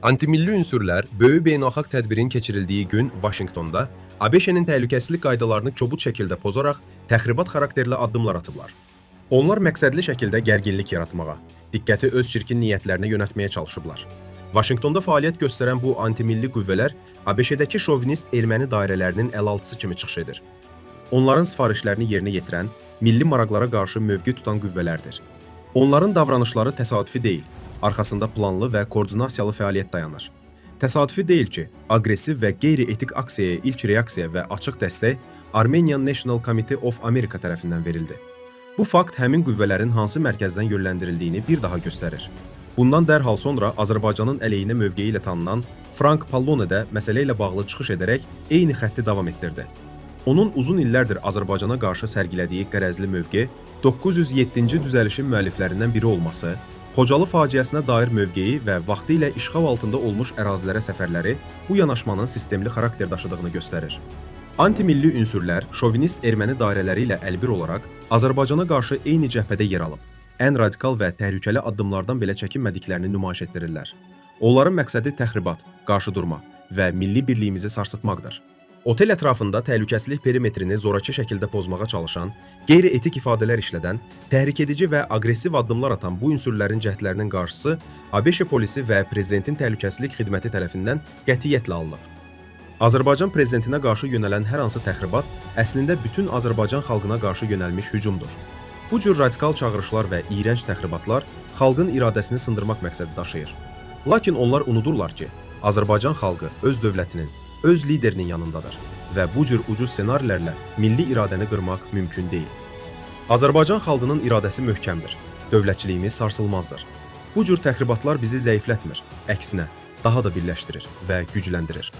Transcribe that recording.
Antimilli ünsürlər böyük beynəlxalq tədbirin keçirildiyi gün Vaşinqtonda ABŞ-nin təhlükəsizlik qaydalarını kobud şəkildə pozaraq təxribat xarakterli addımlar atıblar. Onlar məqsədli şəkildə gərginlik yaratmağa, diqqəti öz çirkin niyyətlərinə yönəltməyə çalışıblar. Vaşinqtonda fəaliyyət göstərən bu antimilli qüvvələr ABŞ-dəki şovinist erməni dairələrinin əlaltısı kimi çıxış edir. Onların sifarişlərini yerinə yetirən, milli maraqlara qarşı mövqe tutan qüvvələrdir. Onların davranışları təsadüfi deyil, arxasında planlı və koordinasiyalı fəaliyyət dayanır. Təsadüfi deyil ki, aqressiv və qeyri-etik aksiyaya ilk reaksiya və açıq dəstək Armenian National Committee of America tərəfindən verildi. Bu fakt həmin qüvvələrin hansı mərkəzdən yönləndirildiyini bir daha göstərir. Bundan dərhal sonra Azərbaycanın əleyhinə mövqeyi ilə tanınan Frank Pallone də məsələ ilə bağlı çıxış edərək eyni xətti davam etdirdi. Onun uzun illərdir Azərbaycana qarşı sərgilədiyi qərəzli mövqe, 907-ci düzəlişin müəlliflərindən biri olması, Xocalı faciəsinə dair mövqeyi və vaxtilə işğal altında olmuş ərazilərə səfərləri bu yanaşmanın sistemli xarakter daşıdığını göstərir. Antimilli ünsürlər şovinist erməni dairələri ilə əlbir olaraq Azərbaycana qarşı eyni cəbhədə yer alıb, ən radikal və təhlükəli addımlardan belə çəkinmədiklərini nümayiş etdirirlər. Onların məqsədi təxribat, qarşı durma və milli birliyimizi sarsıtmaqdır. Otel ətrafında təhlükəsizlik perimetrini zoraki şəkildə pozmağa çalışan, qeyri-etik ifadələr işlədən, təhrik edici və aqressiv addımlar atan bu ünsürlərin cəhdlərinin qarşısı ABŞ polisi və prezidentin təhlükəsizlik xidməti tərəfindən qətiyyətlə alınıb. Azərbaycan prezidentinə qarşı yönələn hər hansı təxribat əslində bütün Azərbaycan xalqına qarşı yönəlmiş hücumdur. Bu cür radikal çağırışlar və iyrənc təxribatlar xalqın iradəsini sındırmaq məqsədi daşıyır. Lakin onlar unudurlar ki, Azərbaycan xalqı öz dövlətinin, öz liderinin yanındadır və bu cür ucuz ssenarilərlə milli iradəni qırmaq mümkün deyil. Azərbaycan xalqının iradəsi möhkəmdir. Dövlətçiliyimiz sarsılmazdır. Bu cür təxribatlar bizi zəiflətmir, əksinə, daha da birləşdirir və gücləndirir.